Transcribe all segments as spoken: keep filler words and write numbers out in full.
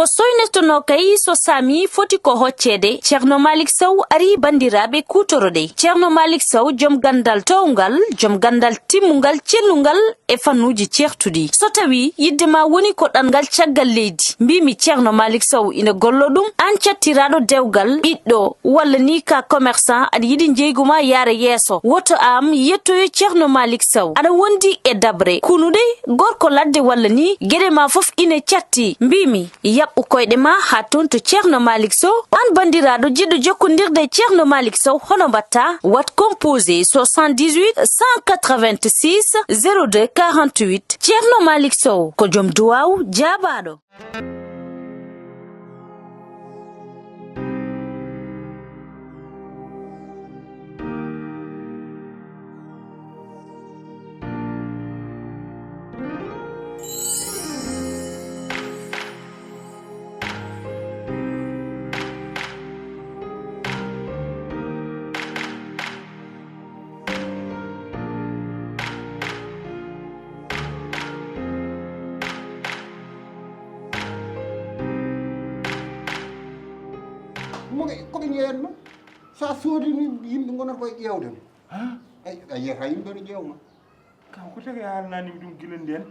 Ko soynetonoo kay so saami foti ko hocceede, Ceerno Maalik Sow arii banndiraaɓe kuutoroɗe. Ceerno Maalik Sow, jom ganndal toowngal, jom ganndal timmungal, cellungal e fannuuji ceertuɗi. So tawii yiɗde ma woni ko ɗanngal caggal leydi, mbiimi Ceerno Maalik Sow ina golloo ɗum, aan cattiraaɗo dewgal, ɓiɗɗo, walla nii ka commerçant, aɗa yiɗi njeygu ma yaara yeeso, woto aan yettoyo Ceerno Maalik Sow. Aɗa wondi e daɓre, kunuɗe, gorko ladde walla nii, geɗe ma fof ina catti, mbiimi, yaɓɓu koyɗe ma haa toon to Ceerno Maalik Sow. Aan banndiraaɗo jiɗɗo jokkondirde e Ceerno Maalik Sow, hono mbaɗtaa? Waɗ composé soixante-dix-huit cent quatre-vingt-six zéro deux quarante-huit. Ceerno Maalik Sow ko jom duwaaw jaabaaɗo. Mo ko ɓe jeeyanno? Sa soodini, yimɓe ngonata koye ƴeewde ma. Ay, a yiyata yimɓe no ƴeew ma. Kam ko tagi a haalnanimi ɗum gila nden?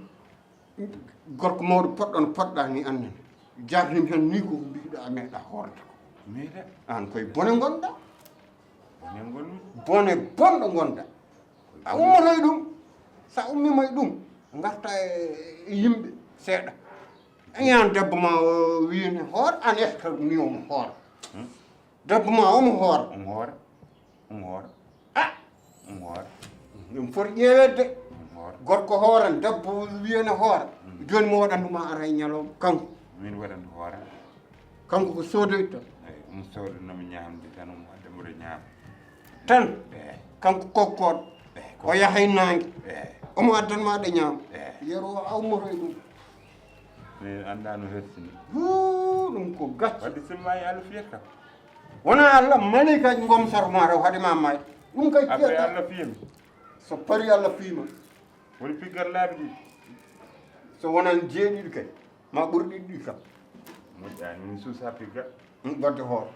Gorko mawɗo poɗɗo no poɗɗa ni annene. Jarnim hen ni ko mbiɗa a meeɗa hoorde ko. Meeɗa. An koye bone ngonɗa. Bone ngonmi. Bone bonɗo ngonɗa. A ummotoy ɗum. Sa ummima e ɗum, garta e, e yimɓe seeɗa. A ñaan debbo ma o wiine hoor, an est-ce que ni omo hoor? Hmm? Debbo ma omo hoor. Omo hoor. Omo hoor. Ah! Omo hoor. Ɗum foti ƴeewedde. Omo hoor. Gorko hooran, debbo wiyene hoora. Mm. Jooni mo waɗandu ma ara e ñalawma, kanko. Min waɗandu hoora. Kanko ko soodoyto. Eyi, omo sooda, no mi ñaamde tan, omo adda mboɗo ñaama. Tan? Eyi. Kanko kokkoɗo. Eyi, o yahay naange. Eyi. Omo addan ma aɗa ñaama. Eyi. Yero o awmoto e ɗum. Mi anndaa no hersini. Huu, ɗum ko gacce. Wadde so mi maayi, Allah fiyata kam. Wona Allah, malaykaaji ngomsata ma taw hade ma maay. Ɗum kay après fiyata. Allah fiya mi. So pari Allah fiima. Woni piggal laabi ɗiɗi. So wonan jeeɗiɗi kay, ma ɓur ɗiɗi ɗi kam. Moƴƴaani, mi suusa piggal. Ɗum wadde hoor.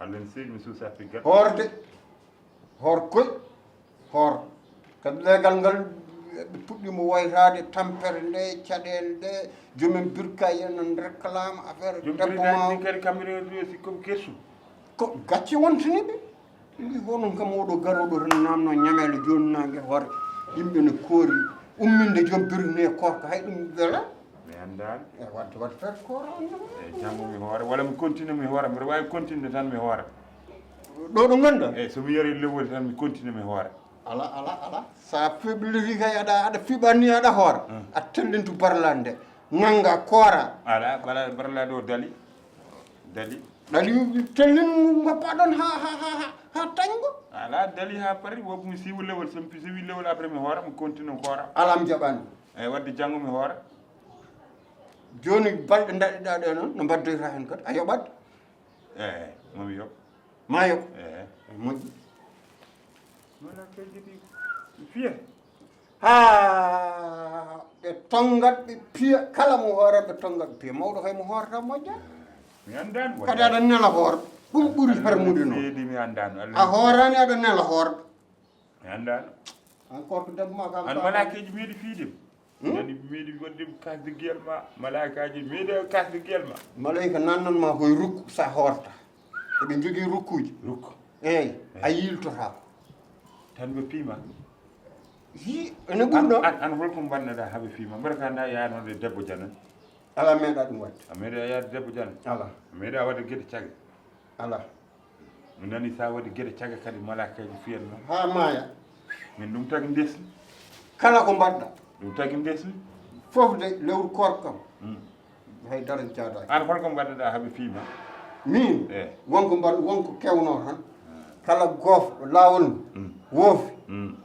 Allah ne seedi, mi suusa piggal. Hoorde. Hoor koy, hoor. Kadi leegal ngal, ɓe puɗɗiima wayraade tampere nde, caɗeele ɗe, joomen birkaye en nan réclame affaire. Joom debbo ma birkaye ɗin kadi kamɓe ne ɗo sikko ɓe kersu. Ko gacce wontani ɓe. Mbi ko onon kam oɗo garooɗo tan namno ñameele jooni naange hoore. Yimɓe ne koori umminde joom birne korka hay ɗum wela. Mi anndaani. E wadde wadde feere koora on. E janngo mi hoora, walla mi continue mi hoora, mbiɗa waawi continue tan mi hoora. Ɗo ɗo ngannduɗaa? Eyi, so mi yari lewol tan mi continue mi hoora. Ala, ala, ala. Sa febliri kay aɗa, aɗa fiɓa ni aɗa hoora. Hmm. A tellintu barlande. Nannga koora. Ala, bala, barlande o dali. Dali. Dali tellin ngoppa ɗon ha, ha, ha, ha, ha tañgo. Ala, dali ha pari, wo mi siwu lewol, so mi siwi lewol après mi hoora, mi continue koora. Ala, mi jaɓani. Eyi, wadde janngo mi hoora. Jooni balɗe ndaɗɗiɗa ɗe noon, no mbaddoyta heen kadi, a yoɓat? Eyi, momi yoɓ. Ma yoɓ? Eyi. Moƴƴi. Wona kay jiɗi fiya. Haa ɓe tonngat ɓe piya, kala mo hooran ɓe tonngat ɓe piya. Mawɗo kay mo hoorata moƴƴa. Mi anndaani. Kadi aɗa nela hoor. Ɗum ɓuri harmude noon. Seedi mi anndaani. A hooraani aɗa nela hoor. Mi anndaani. Encore ko debbo ma kam. An malaakeeji meeɗi fiide. Hmm? Nani meeɗi waɗde kasde giyal ma, malaakaaji meeɗi kasde giyal ma. Malayka nannan ma koye rukku sa hoorta. Eɓe njogii rukkuuji. Rukku. Eey, a yiiltotaako. Tan ɓe piima. Hi, ene ɓurɗo. An, an, an holko mbaɗnoɗa haɓe piima? Mbaɗa ka nda yaanode debbo janan? Ala meeɗa ɗum waɗde. A meeɗa yaade debbo janan? Ala. A meeɗa waɗde gede cage? Ala. Mi nani sa waɗi gede cage kadi malaakaji fiyanno. Ha maaya. Min ɗum tagi ndesmi. Kala ko mbaɗɗa. Ɗum tagi ndesmi. Fof de lewru koorka kam. Hmm. Hay dara jaadaaki. An holko mbaɗɗa haɓe piima? Min? Eh. Wonko mbaɗ-, wonko kewno tan. Hmm. Kala goof, laawol woofi. Hmm.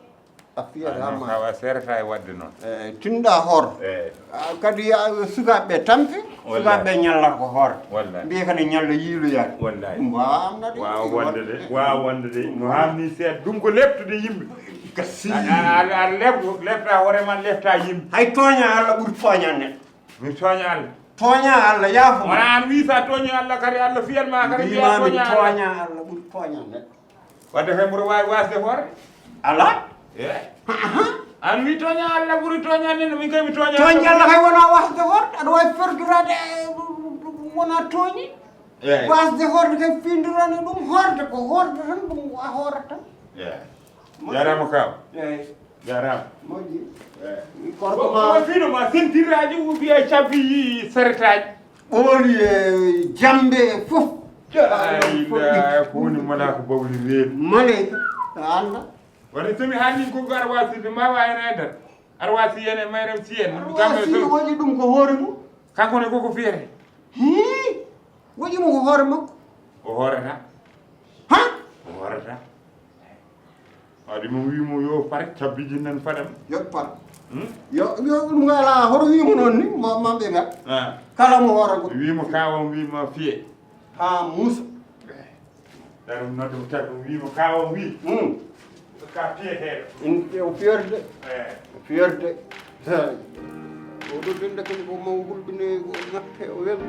A fiyata ma. Hawa serata e waɗde noon. Eh, tinɗa hoor. Eh. Ah, kadi ya, sukaaɓe tampi, wallahi. Sukaaɓe ñallata ko hoor. Wallahi. Mbiye kadi ñalla yiiloyaade. Wallahi. Ɗum waawa amnade. Waawa wonde de, waawa wonde de. No haamni seeɗa. Ɗum ko leptude yimɓe. Gasi. A, a, a, a lepto, lepta hoore ma, lepta yimɓe. Hay tooña Allah ɓuri tooña neɗɗo. Mi tooña Allah. Tooñaa Allah, yaafo ma. Wona aan wii so a tooñii Allah kadi, Allah fiyat ma kadi, mbiyaa tooñaa Allah. Tooñaa Allah ɓuri tooñaa neɗɗo. Wadde kay mboɗo waawi waasde hoore. Alaa. E. Aan wii tooñaa Allah ɓuri tooñaa neɗɗo, min kay mi tooñaa. Tooñde Allah kay wonaa waasde hoorde, aɗa waawi fergiraade, e, wonaa tooñi. Eey. Waasde hoorde kay fiindirani ɗum hoorde, ko hoorde tan ɗum a hoorata tan. Eey. Moƴƴi. Jaaraama kaaw. Eey. Jaaraama. Moƴƴi. Eey. Gorko ma. Ko, ko fiino ma sentiraaji, ou bien cabbi saretaaji? Ɓooli e jambe e fof. Ay, la, ko woni mala ko bawli reedu. Maleyka, a annda. Woni so mi haalni ko aɗa waawi sirde ma waawi en e nder. Aɗa waawi si en e mayram si en. Aɗa waawi si waɗi ɗum ko hoore mum. Kanko ne koko fiyete. Hii, waɗi mo ko hoore makko. O hoorata. Ha? O hoorata. Waɗi mo wii mo yo par cabbiji nan faɗam. Yo par. Hmm? Yo, yo ɗum ala hoto wii mo noon ni, ma, ma ɓe ngal. Ah. Kala mo hoore ko. Wii mo kaawam wii ma fiye. Ha Muusa. Darum noddu mo tawi ɗum wii mo kaawam wii. Hmm. Ka fiyeteeɗo. In, o fiyorde. Eh. O fiyorde. Hey. Oɗo denda kadi ko maw hulɓine, o natte, o welde.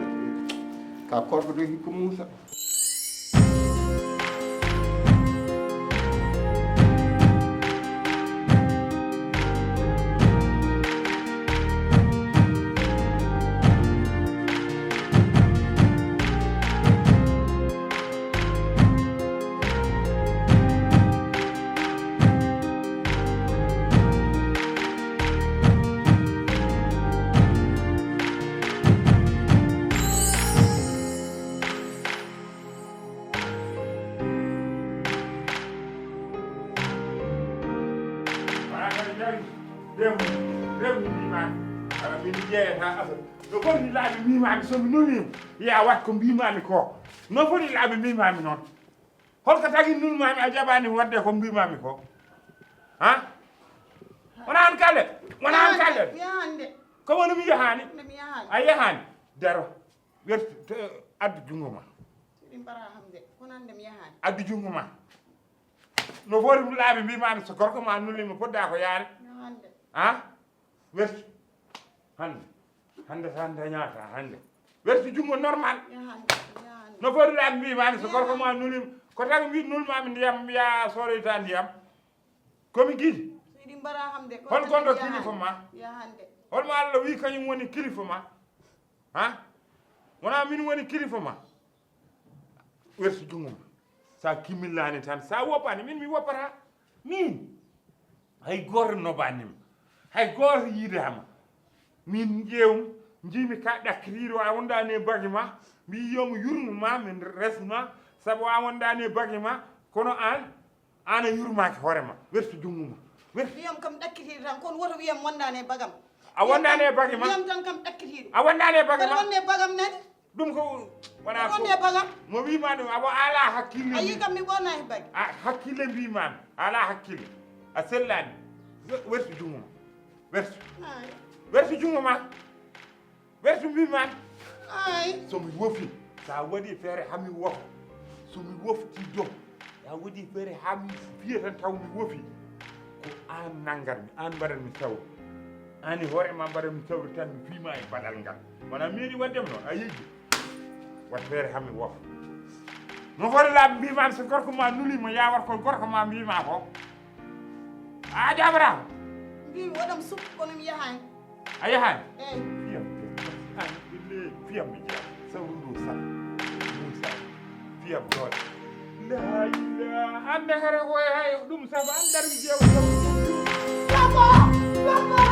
Ka korko de hikka Muusa. Wala kadi jari, rewmi, rewmi mbimaami. Ala min jeeyata asal. No foti laabi mbimaami, so mi nulima, ya wat ko mbimaami ko. No foti laabi mbimaami noon. Holko tagi nulmaami a jaɓaani waɗde ko mbimaami ko? Ha? Wona an kalle? Wona an kalle? Mi yahaani de. Ko woni mi yahaani? Nde mi yahaani. A yahaani? Daro. Wertu, te, addu junngo ma. Siɗi mbara hamde. Kono hannde mi yahaani. Addu junngo ma. No foti laabi mbimaami so gorko ma nulima poɗɗa ko yaade. Mi yahaani de. Ha? Wertu. Hannde. Hannde tan dañata hannde. Wertu junngo normal. Yahaani, yahaani. No foti laabi mbimaami so gorko ma nulima. Ko tan mbi nulmaami ndiyam, mbiya soroyta ndiyam. Ko mi gidi. Siɗi mbara hamde. Hol gonɗo kilifa ma? Yahaani de. Hol ma Allah wi kañum woni kilifa ma? Ha? Wona min woni kilifa ma? Wertu junngo ma. Sa kimmillaani tan, sa woppani, min mi woppata. Min, hay gooto nobaani ma. Hay gooto yiidaama. Min ƴeewmi, njiimi ka ɗakkitiiɗo, a wondaani e bagi ma. Mbi yo mi yurmo ma, min resma. Sabu a wondaani e bagi ma, kono aan, aan a yurmaaki hoore ma. Wertu junngo ma. Wertu. Mbiyam kam ɗakkitiiɗo tan, kono woto wiyam wondaani e bagam. A wondaani e bagi ma? Mbiyam tan kam ɗakkitiiɗo. A wondaani e bagi ma? Kono wonde e bagam nani? Ɗum ko wona ko. Wonde e bagam? Mo wiima ɗum, a wa-, ala hakkille. A yii kam mi ɓonaaki bagi. A hakkille mbimaami. A ala hakkille. A sellaani. We-, wertu junngo ma. Wertu. Ay. Wertu junngo ma. Wertu mbimaami. Ay. So mi wofi, sa waɗi feere haa mi wofo. So mi wofti do, sa waɗi feere haa mi fiya tan taw mi wofi. Ko aan nanngarmi, aan mbaɗanmi sawru. Aan e hoore ma mbaɗanmi sawru tan mi fiima e baɗal ngal. Wona meeɗi waɗde mi noon, a yejji. Wat feere haa mi wofo. No foti laabi mbimaami so gorko ma nulima ya wat ko gorko ma mbima ko. A jaɓataa? Mbiimi waɗam sup kono mi yahaani. A yahaani? Eey. Fiyam, fiyam. Fiyam mi jeyaa. Sawru ndu saf. Muusa. Fiyam doole. Laa ilaa. Annde hare ko e hay ɗum saf. An dar mi jeewa sawru ndu. Papa! Papa!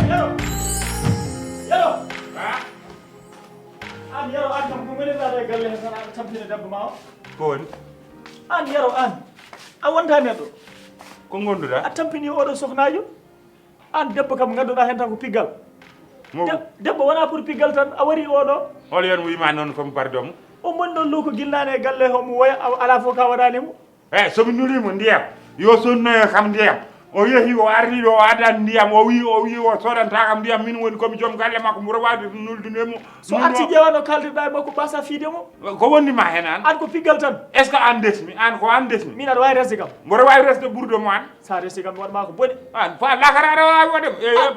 Yero! Yero! An Yero, an kam ko woni laata e galle he tan aɗa tampina debbo ma o? Ko woni? An Yero, an. A wonta neɗɗo. Ko gonduɗa? A tampini oɗo sohnaajo. An debbo kam, ngannduɗaa heen tan ko piggal. Mo- De-, debbo wonaa pour piggal tan, a warii oo ɗoo. Hol yon wiima noon ko mi pardon mo? O moni ɗoon lowko gilnaani e galle, homo woya, a-, alaa fof ka waɗaani mo. Eey, so mi nulii mo ndiyam, Yo sodnoyo kam ndiyam. O yehi, o ardi ɗo, o addan ndiyam, o wi, o wi o sodanta kam ndiyam, min woni komi joom galle makko, mboɗo wawi nuldude mo. So arti ƴeewa no kaldirɗa e makko, ɓasa fiide mo. Ko wonni ma hen an? An ko piggal tan. Est ce que an desmi? An ko an desmi? Min aɗa wawi resde kam. Mboɗo wawi resde ɓurdo mo an. Sa resi kam mi waɗma ko boni. An fa lakara aɗa wawi waɗde.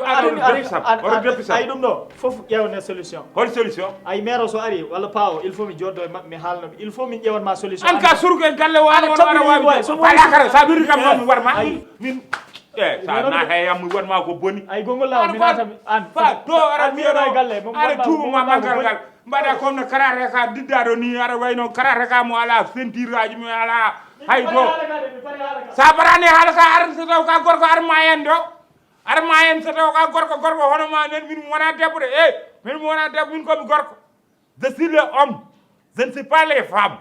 Aɗa deppi sam, aɗa deppi sam. Ayi ɗum ɗo fof ƴeewne solution. Hol solution? Ayi maire o so ari walla pa o, il faut mi joddo e maɓɓe, mi haalna ɓe, il faut min ƴeewanma solution. An ka surga e galle wano wano aɗa wawi. Fa lakara sa wirri kam noon mi warma. Min e sa naata e yam mi warma ko boni. Ay gongol law mi naata an fa to ara mi ara galle mo aɗa tuuma ma mangal ngal. Mbaɗa comme no karate ka diddaɗo ni, aɗa wayno karate ka mo ala ceinture aji, mo ala hay do. Sa barani hala ka ar so taw ka gorko ar ma en do. Ar ma en so taw ka gorko, gorko hono ma nen, min wona debbo de. Eh, min wona debbo, min komi gorko. Je suis le homme. Je ne suis pas les femmes.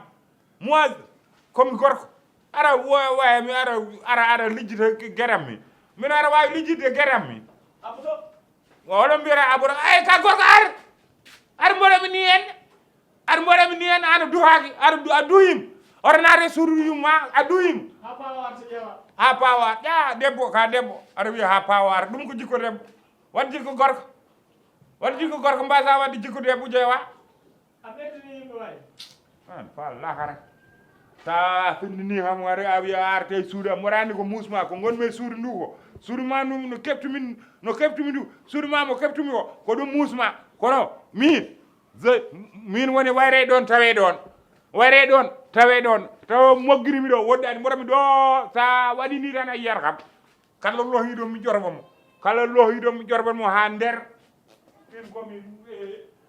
Moi, komi gorko. Ara wa wa mi ara ara ara lijjita geram mi. Min ara wawi lijjide geram mi. Oɗon mbiyata aboro ay ka gorko ar. Ar mboɗo mi ni en. Ar mboɗo mi ni en ana duhaki ar a duhim. Oɗo naate suudu yumma a duhim. Ha pawa ya debbo ka debbo aɗa wiya ha pawa ar ɗum ko jikko debbo. Wat jikko gorko. Wat jikko gorko mbasa wadde jikko debbo jeewa. A ɓeddini yimɓe waay. An fa lahara. Sa findini kam wari a wiya arte suudu am morani ko musma ko gonmi e suudu ndu ko suudu ma ndu no keptumi no keptumi ndu suudu ma mo keptumi o ko ɗum musma kono min min woni wayre ɗon tawe ɗon wayre ɗon tawe ɗon tawa moggirimi ɗo woɗɗani mboɗomi ɗo sa waɗini tan a yiyata kam. Kala lohiiɗo mi ƴorɓa mo. Kala lohiiɗo mi ƴorɓa mo haa nder. Min ko min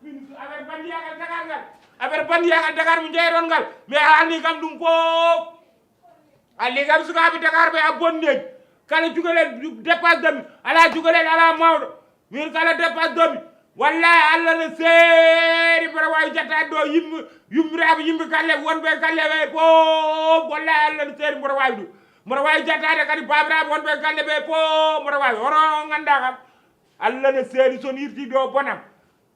min affaire bandiyaagal Dakar ngal. Affaire bandiyaagal Dakar mi jeeyɗon ngal. Mi haalni kam ɗum fof. Alli kam sukaaɓe Dakar ɓe a bonneeji. Kala jugalel dépasse dami. Alaa jugalel alaa mawɗo. Min kala dépasse dami. Wallahi Allah no seeri mboɗo waawi jattaade ɗo yimɓe yummiraaɓe yimɓe galle wonɓe galle ɓe fof wallahi Allah no seeri mboɗo waawi ɗum. Mboɗo waawi jattaade kadi baabiraaɓe wonɓe galle ɓe fof mboɗo waawi hono on nganndaa kam. Allah no seeri so on irtii ɗo bonam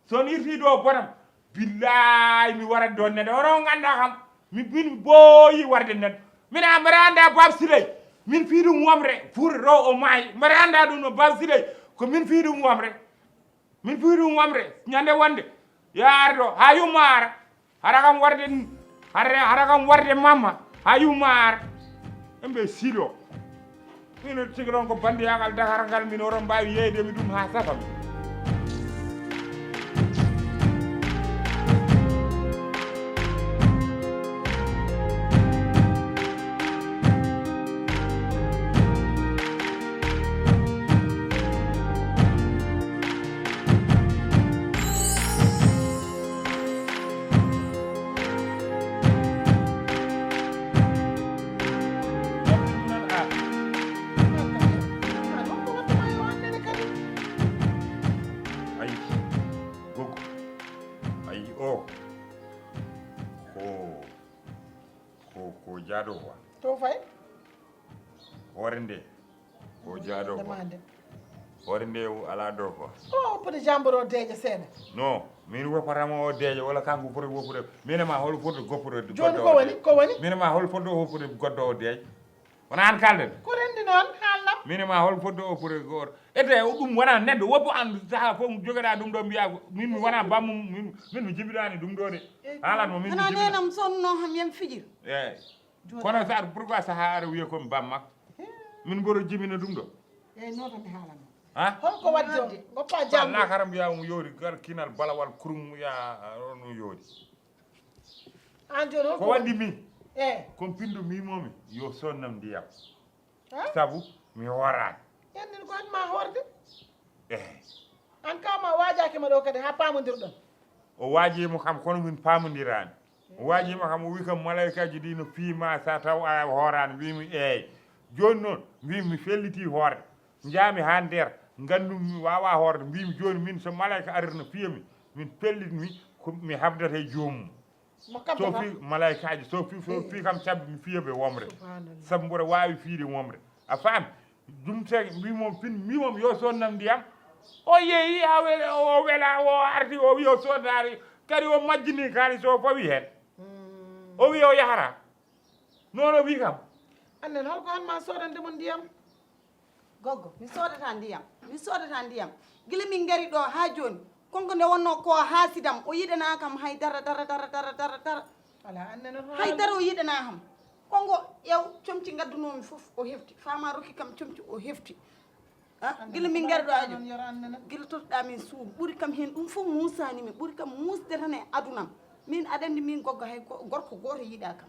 so on irtii ɗo bonam. Billahi mi warat ɗon neɗɗo hono on nganndaa kam. Min booyi warde neɗɗo. Min a mboɗo anndaa Bab Siley. Min fii ɗum womre fuuta ɗo o maayi mboɗo anndaa ɗum no Bab Siley. Ko min fii ɗum womre. Min fii ɗum wamre ñande wonde yo ar ɗo haa yumma ara hara kam warde hara kam warde mamma haa yumma ara. Embe siɗo min tigi ɗon ko bandiyagal dakar ngal min oɗon mbawi yeydemi ɗum haa safami. Ayi, gogo. Ayi, o. Ko, ko, ko jaado quoi. To fay? Hoore nde. O jaado quoi. Hoore nde o alaa ɗo quoi. O poti jamboro deeƴa seeɗa. Non, min woppatama o deeƴa wala kanko poti woppude. Min e ma hol foti goppude. Joni ko woni? Ko woni? Min e ma hol foti woppude goɗɗo o deeƴa. Wona an kalden. Ko rendi noon haalnam. Min e ma hol foti woppude goɗɗo. Ete o ɗum wona neɗɗo woppu an saha fof jogeɗa ɗum ɗo mbiya min mi wona bammum min min mi jibiɗani ɗum ɗo de. Haalan mo min mi jibiɗa. Nenam sonno ham yam fijir. Eyyi. Kono sa pourquoi saha aɗa wiya komi bammakko? Min mboɗo jibina ɗum ɗo. Eyyi noto mi haalano. Ha? Holko waddi on? Goppa jam. Lakara mbiya mo yori gar kinal balawal kurum ya on yori. An joni ko waddi min? Eyyi. Kon pindu mimomi yo sonnam ndiyam. Sabu mi horaani. Ƴannin ko an ma horde. Eey. An ka ma waajaaki ma ɗo kadi haa paamondirɗon. O waajii mo kam kono min paamondiraani. O waajii mo kam o wii kam malaykaaji ɗi no fii ma sa taw a hooraani wii mi eey. Jooni noon mbii mi fellitii hoorde. Njaami haa nder nganndum mi waawaa hoorde mbii mi jooni min so malayka arir no fiya mi min pellit mi ko mi habdata e joomum. So fi malaykaaji so fi so fi kam cabbi mi fiya ɓe womre sabu mboɗo waawi fiide womre a faami. Ɗum tagi mbimo pin mbimom yo sonnam ndiyam o yeeyi ha wele o wela o arti o wi o soddaari kadi o majjini kaalis o fawi heen o wi o yahata. Noon o wi kam Annen, holko an ma sodande mo ndiyam? Goggo, mi sodata ndiyam. Mi sodata ndiyam. Gila min ngari ɗo ha joni. Konko nde wonno ko hasidam, o yiɗana kam hay dara dara dara dara dara dara. Ala, annen, Hay dara o yiɗana kam. Konko ƴew comci gaddunomi fof o hefti. Fama rokki kam comci o hefti. Ah, gila min ngari ɗo ha joni. Gila toɗɗa min suudu ɓuri kam hen ɗum fof musani mi, ɓuri kam musde tan e adunam. Min aɗa andi min goggo hay go- gorko goto yiɗa kam.